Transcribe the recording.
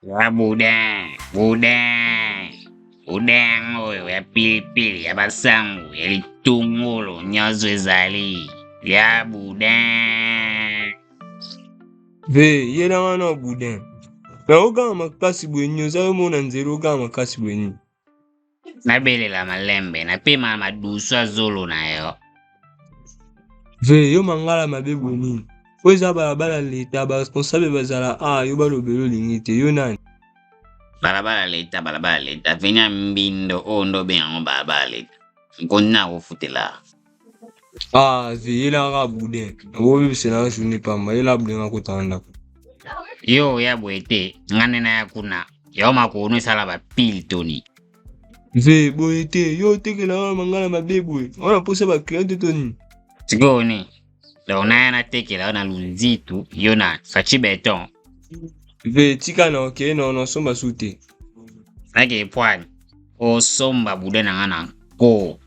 Ya boudin, boudin, boudin oyo ya pilipili, ya basangu, ya litungulu, nyonso ezali ya boudin. Ve yelanga na boudin. Na oganga makasi boye nini oza yo mona nzela oganga makasi boye nini? Nabelela malembe, napema na madusu ya zolo na yo. Ve yo mangala mabe boye nini? Oyo eza balabala leta, ba responsable bazala a yo balobela olingi te, yo nani? Balabala leta, balabala leta, venia mbindo oyo nde obenga yango balabala leta. Nkondi na akofutela. Ah, ve yelaka boudin. Nakobebisela nga journée pamba, yela boudin nga kota na ndako. Yo oya boye te, nga nde naya kuna. Yo makolo esala ba pile toni. Ve boye te, yo otekela nga mangala mabe boye. Wana posa ba client te to nini? Sikoyo nini? Donc naya natekela yo na luzitu, yo na Fatshi Beton. Ve tika na okeye na nasomba su te. Nake pwani. Osomba boudin na nga na nko.